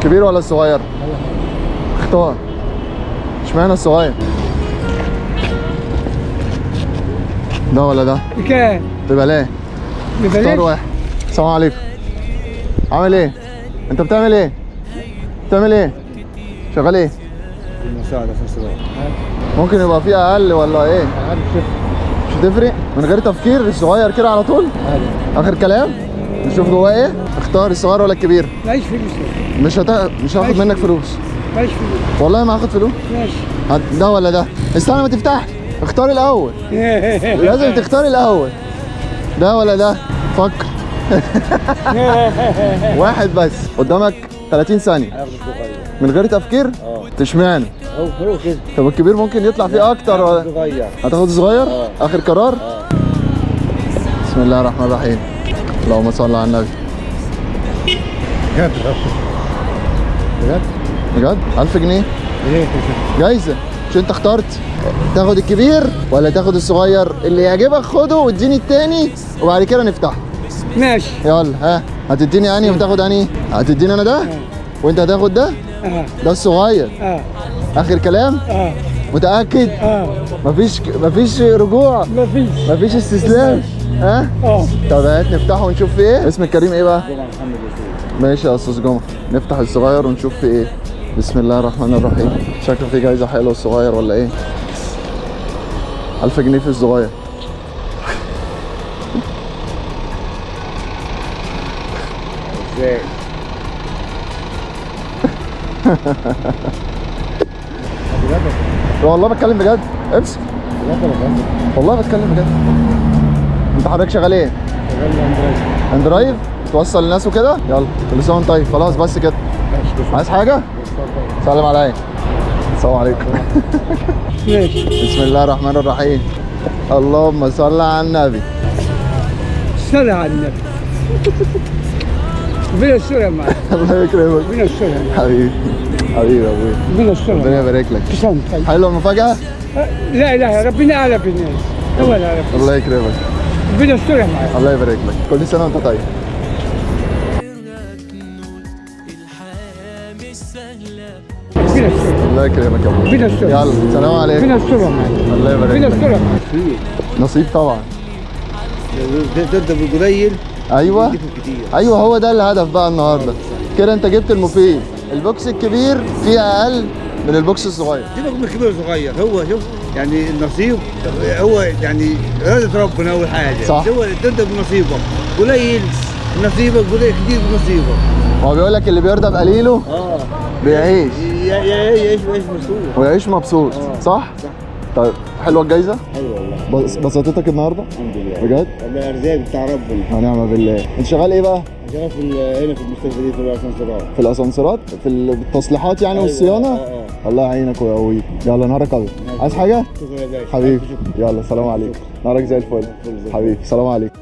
كبير ولا الصغير؟ اختار. اشمعنى الصغير؟ ده ولا ده؟ بكام؟ ببلاش. ببلاش؟ اختار واحد. السلام عليكم. عامل ايه؟ انت بتعمل ايه؟ بتعمل ايه؟ شغال ايه؟ المساعدة عشان صغير. ممكن يبقى فيه اقل ولا ايه؟ مش هتفرق؟ من غير تفكير الصغير كده على طول؟ اخر كلام؟ نشوف جواه ايه؟ اختار الصغير ولا الكبير؟ معيش فلوس. مش هاخد منك فلوس. معيش فلوس. والله ما هاخد فلوس. ماشي. ده ولا ده؟ استنى ما تفتحش، اختار الاول. لازم تختار الاول. ده ولا ده؟ فكر. واحد بس قدامك 30 ثانية. من غير تفكير؟ تشمعنى؟ هو كده. طب الكبير ممكن يطلع فيه اكتر ولا؟ صغير. هتاخد صغير؟ اخر قرار؟ بسم الله الرحمن الرحيم. اللهم صل على النبي. بجد بجد؟ بجد؟ 1000 جنيه؟ ليه؟ جايزة. مش انت اخترت تاخد الكبير ولا تاخد الصغير؟ اللي يعجبك خده واديني التاني وبعد كده نفتحه. ماشي. يلا ها، هتديني انهي وتاخد انهي؟ هتديني انا ده؟ وانت هتاخد ده؟ ده الصغير. اخر كلام؟ متأكد؟ مفيش رجوع؟ مفيش استسلام؟ ها؟ طب هات نفتحه ونشوف فيه ايه. اسم الكريم ايه بقى؟ جمعة محمد يسوع. ماشي يا استاذ جمعة، نفتح الصغير ونشوف فيه ايه. بسم الله الرحمن الرحيم. شكله فيه جايزة حلوة الصغير ولا ايه؟ 1000 جنيه في الصغير. ازاي؟ والله بتكلم بجد. امسك. والله بتكلم بجد. انت حضرتك شغال ايه؟ شغال inDrive؟ توصل للناس وكده؟ يلا كل سنة وانت طيب. خلاص بس كده. عايز حاجة؟ سلم عليا. السلام عليكم. ماشي. بسم الله الرحمن الرحيم. اللهم صل على النبي. صل على النبي. ربنا يسترها معاك. الله يكرمك. ربنا يسترها. حبيبي حبيبي يا ابويا. ربنا يسترها. ربنا يبارك لك. تسلم. طيب. حلوة المفاجاة؟ لا اله، ربنا اعلى بالناس. هو اللي يعرف. الله يكرمك. ربنا يسترها معاك. الله يبارك لك. كل سنة وانت طيب. ربنا يسترها. الله يكرمك يا ابويا. ربنا يسترها. يلا سلام عليكم. ربنا يسترها معاك. الله يبارك ربنا لك. يسترها معاك. نصيب طبعا. تبدا بالقليل. ايوه ايوه، هو ده الهدف بقى النهارده. كده انت جبت المفيد. ال box الكبير فيه اقل من ال box الصغير. سيبك من الكبير والصغير، هو شوف يعني النصيب هو يعني إرادة ربنا أول حاجة. صح. هو تبدأ بنصيبك، قليل نصيبك، قليل كتير بنصيبك. هو بيقول لك اللي بيرضى بقليله بيعيش. يعيش مبسوط. ويعيش مبسوط. صح؟ صح. طيب حلوة الجايزة؟ حلوة والله. بسطتك النهارده؟ الحمد لله. بجد؟ والله ارزاق بتاع ربنا. ونعم بالله. انت شغال ايه بقى؟ شغال في هنا في المستشفى دي في الاسانسيرات. في الاسانسيرات؟ في التصليحات يعني والصيانه؟ الله يعينك ويقويك. يلا نهارك ابيض. عايز حاجة؟ شكرا يا باشا. حبيبي يلا سلام عليكم. نهارك زي الفل حبيبي. سلام عليكم.